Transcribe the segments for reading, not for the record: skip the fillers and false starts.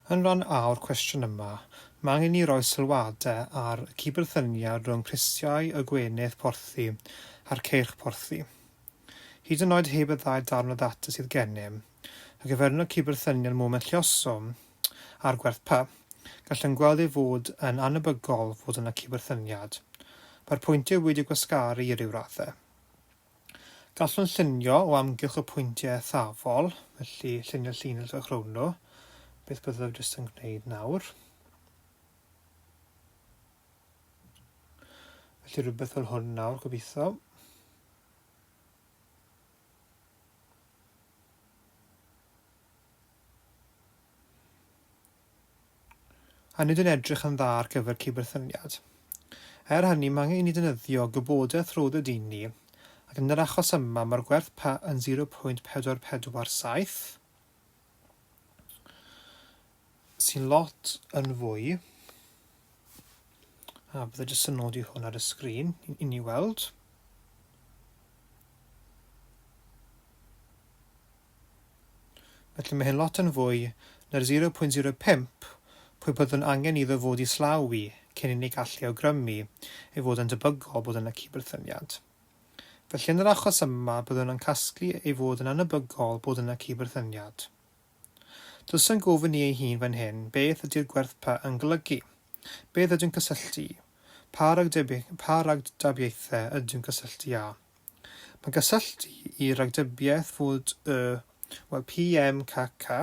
Yn rhan A o'r cwestiwn yma, mae angen i ni roi sylwadau ar y cydberthyniad rhwng prisiau y gwenith porthi a'r ceirch porthi. Hyd yn oed heb y ddau darn o ddata sydd gennym, y cyfernod cydberthyniad moment lluoswm a'r gwerth P, gallwn gweld ei fod yn annebygol fod yna cydberthyniad. Mae'r pwyntiau wedi gwasgaru i ryw raddau. Gallwn llunio o amgylch y pwyntiau eithafol, felly llunio llinell fach rownd nhw, beth byddaf jyst yn gwneud nawr. Felly rhywbeth fel hwn nawr, gobeithio. A nid yw'n edrych yn dda ar gyfer cydberthyniad. Er hynny, mae angen i ni ddefnyddio gwybodaeth roddwyd i ni, ac yn yr achos yma mae'r gwerth pa yn 0.447, sy'n lot yn fwy, a bydde jyst yn nodi hwn ar y sgrin i ni weld. Felly mae hyn lot yn fwy na'r 0.05 pwy byddwn angen iddo fod islaw i cyn i ni gallu awgrymu ei fod yn debygol bod yna cydberthyniad. Felly yn yr achos yma byddwn yn casglu ei fod yn anebygol bod yna cydberthyniad. Does yn gofyn i ei hun fan hyn beth ydy'r gwerth pa yn golygu? Beth ydyw'n cysylltu? Pa ragdybiaethau ydyw'n cysylltu â? Mae'n gysylltu i ragdybiaeth fod y, wel, PMKK,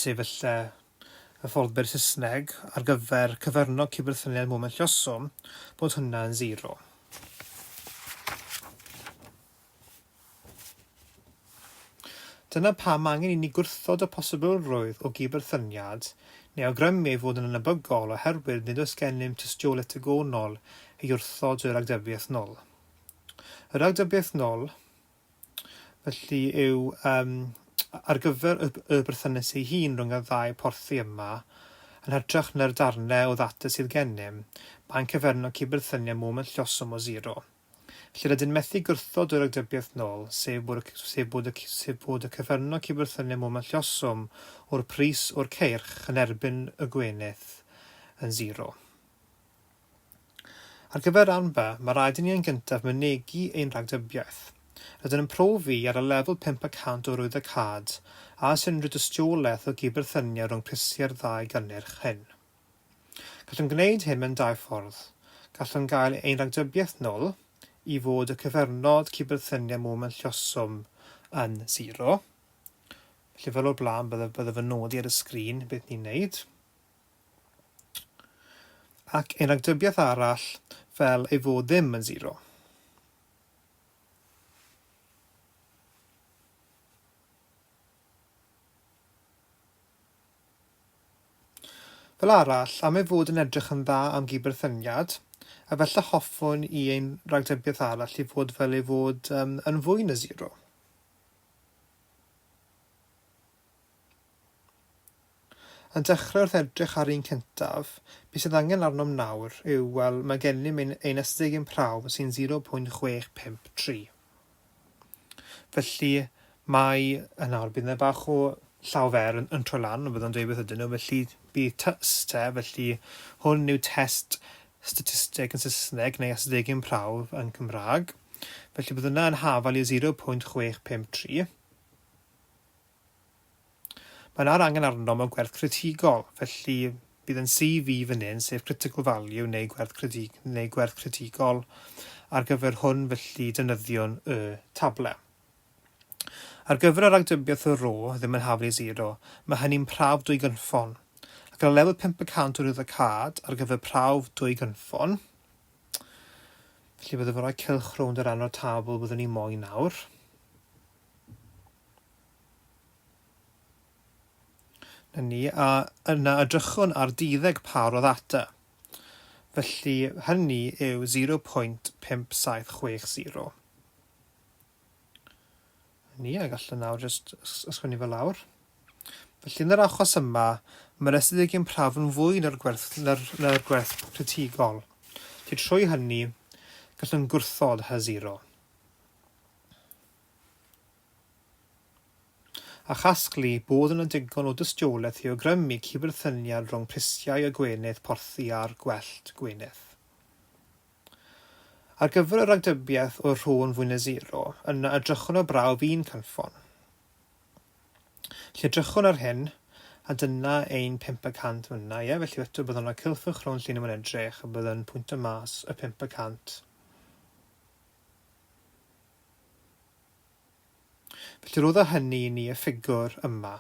sef y lle, y ffordd byr Saesneg ar gyfer cyfernod cyberthyniad moment lluoswm, bod hwnna yn zero. Dyna pam mae angen i ni gwrthod y posibilrwydd o gyberthyniad neu awgrymu ei fod yn annebygol oherwydd nid oes gennym tystiolaeth digonol i wrthod y ragdybiaeth nol. Y ragdybiaeth nol, felly, yw um, ar gyfer y, y berthynas ei hun rhwng y ddau porthi yma, yn hytrach na'r darnau o ddata sydd gennym, mae'n cyferno cyberthyniad moment lluoswm o zero. Felly rydyn methu gwrthod y ragdybiaeth nôl, sef bod y, sef bod y, sef bod y cyfernod cyberthyniad moment lluoswm o'r pris o'r ceirch yn erbyn y gwenith yn zero. Ar gyfer rhan B, mae rhaid i ni yn gyntaf mynegi ein rhagdybiaeth. Rydyn yn profi ar y lefel 5 y cant o rwyddocâd a oes unrhyw dystiolaeth o gyberthyniad rhwng prisiau'r ddau gynnyrch hyn. Gallwn gwneud hyn mewn dau ffordd. Gallwn gael ein rhagdybiaeth nol i fod y cyfernod cyberthyniad moment lluoswm yn zero. Felly fel o'r blaen, byddaf, byddaf yn nodi ar y sgrin beth ni'n neud. Ac ein rhagdybiaeth arall fel ei fod ddim yn zero. Fel arall, am ei fod yn edrych yn dda am gyberthyniad, a felly hoffwn i ein rhagdybiaeth arall i fod fel ei fod um, yn fwy na zero. Yn dechrau wrth edrych ar un cyntaf, beth sydd angen arnom nawr yw, wel, mae gennym ein, ein ystadegyn prawf sy'n 0.653. Felly, mae, a nawr bydd yna bach o llaw fer yn, yn troi lan, ond byddwn dweud beth ydyn nhw, felly bydd test te, felly hwn yw test statistig yn Saesneg neu ystadegyn prawf yn Cymraeg. Felly bydd hwnna yn hafal i 0.653. Mae nawr angen arnom o gwerth critigol, felly bydd yn CV fan hyn, sef critical value neu gwerth, critig, neu gwerth critigol ar gyfer hwn, felly defnyddiwn y table. Ar gyfer y ragdybiaeth o ro, ddim yn haflu zero, mae hynny'n prawf dwy gynffon. Ac ar lefel 5% o ryddocâd ar gyfer prawf dwy gynffon, felly byddwn yn rhoi cylch rownd y rhan o'r tabl byddwn ni moyn nawr. Na ni, a yna edrychwn ar duddeg pâr o ddata. Felly hynny yw 0.5760. Ni, a gallwn nawr jyst ysgrifennu fe lawr. Felly yn yr achos yma, mae'r ystadegyn prawf yn fwy na'r gwerth, na'r, na'r gwerth critigol. Felly trwy hynny, gallwn gwrthod H0. a chasglu bod yna digon o dystiolaeth i awgrymu cydberthyniad rhwng prisiau y gwenith porthi a'r gwellt gwenith. Ar gyfer y ragdybiaeth o'r rhôn fwy na sero, yna edrychwn ar brawf un cynffon. Lle edrychwn ar hyn, a dyna ein 5% fyna, ie, felly eto byddwn yna cilfach rhwng llun yma'n edrych a byddwn yn pwyntio mas y 5%. Felly rodda hynny i ni y ffigwr yma.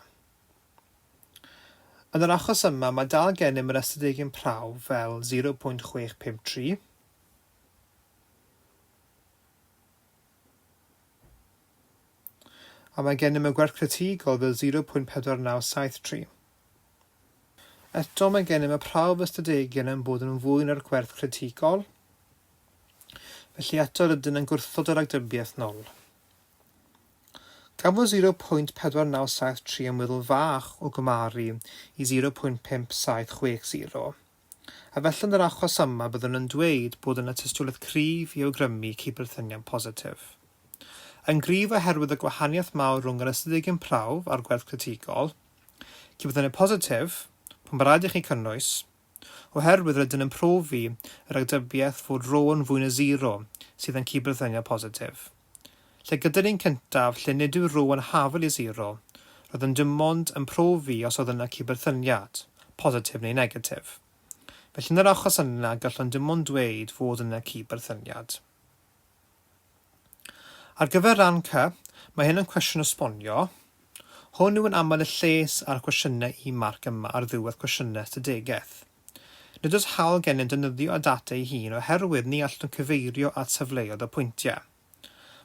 Yn yr achos yma, mae dal gennym yr ystadegyn prawf fel 0.653. A mae gennym y gwerth critigol fel 0.4973. Eto mae gennym y prawf ystadegyn yn bod yn fwy na'r gwerth critigol. Felly eto rydyn yn gwrthod y ragdybiaeth nol. Gan fod 0.4973 yn weddol fach o gymaru i 0.5760, a felly yn yr achos yma byddwn yn dweud bod yna tystiolaeth cryf i awgrymu cydberthyniad positif. Yn gryf oherwydd y gwahaniaeth mawr rhwng yr ystadegyn prawf a'r gwerth critigol, cydberthyniad positif, pan mae rhaid i chi cynnwys, Oherwydd rydyn yn profi y ragdybiaeth fod rho yn fwy na zero sydd yn cydberthyniad positif. Lle gyda'r un cyntaf lle nid yw rho yn hafal i zero, roedd yn dim ond yn profi os oedd yna cydberthyniad, positif neu negatif. Felly yn yr achos yna gallwn dim ond dweud fod yna cydberthyniad. Ar gyfer rhan C, mae hyn yn cwestiwn esbonio. Hwn yw yn aml y lles a'r cwestiynau i marc yma ar ddiwedd cwestiynau ystadegaeth. Nid oes hawl gennym defnyddio y data ei hun oherwydd ni allwn cyfeirio at safleoedd y pwyntiau.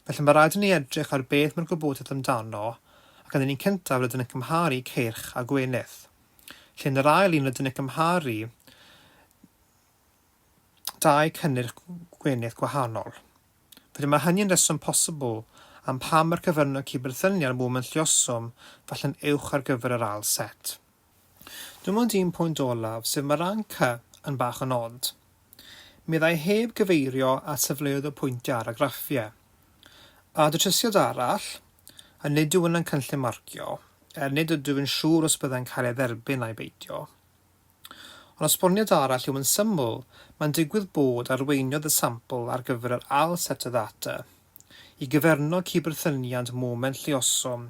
Felly mae rhaid i ni edrych ar beth mae'r gwybodaeth amdano ac yn yr un cyntaf rydyn yn cymharu ceirch a gwenith. Lle yn yr ail un rydyn yn cymharu dau cynnyrch gwenith gwahanol. Felly mae hynny'n reswm posibl am pam mae'r cyfrannau cydberthyniad moment lluoswm falle'n uwch ar gyfer yr ail set. Dim ond un pwynt olaf, sef mae ran C yn bach yn od. Meddai heb gyfeirio at safleoedd y pwyntiau ar y graffiau. A datrysiad arall, a nid yw yn y cynllun marcio, er nid ydw yn siŵr os byddai'n cael ei dderbyn ai beidio, Ond esboniad arall yw yn syml, mae'n digwydd bod arweiniodd y sampl ar gyfer yr ail set o ddata i gyferno cydberthyniad moment lluosom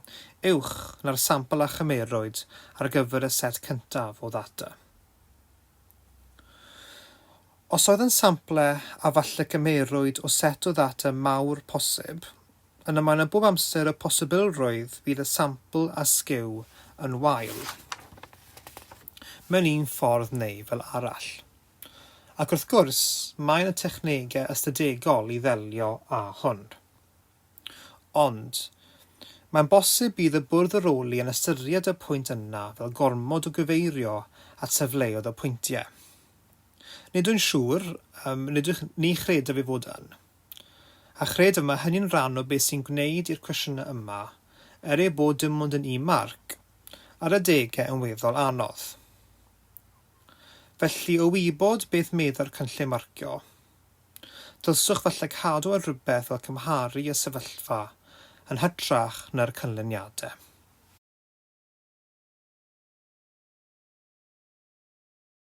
uwch na'r sampl a chymerwyd ar gyfer y set cyntaf o ddata. Os oedd yn sample a falle cymerwyd o set o ddata mawr posib, Yna mae yna bob amser y posibilrwydd fydd y sampl a sgiw yn wael. Mewn un ffordd neu fel arall. Ac wrth gwrs, mae yna technegau ystadegol i ddelio â hwn. Ond, mae'n bosib bydd y bwrdd aroli yn ystyried y pwynt yna fel gormod o gyfeirio at safleoedd y pwyntiau. Nid wy'n siŵr, um, nid wych, ni chredaf ei fod yn. A chredaf mae hynny'n rhan o beth sy'n gwneud i'r cwestiynau yma, er eu bod dim ond yn un marc, ar adegau yn weddol anodd. Felly, o wybod beth meddai'r cynllun marcio, dylswch falle cadw ar rywbeth fel cymharu y sefyllfa yn hytrach na'r canlyniadau.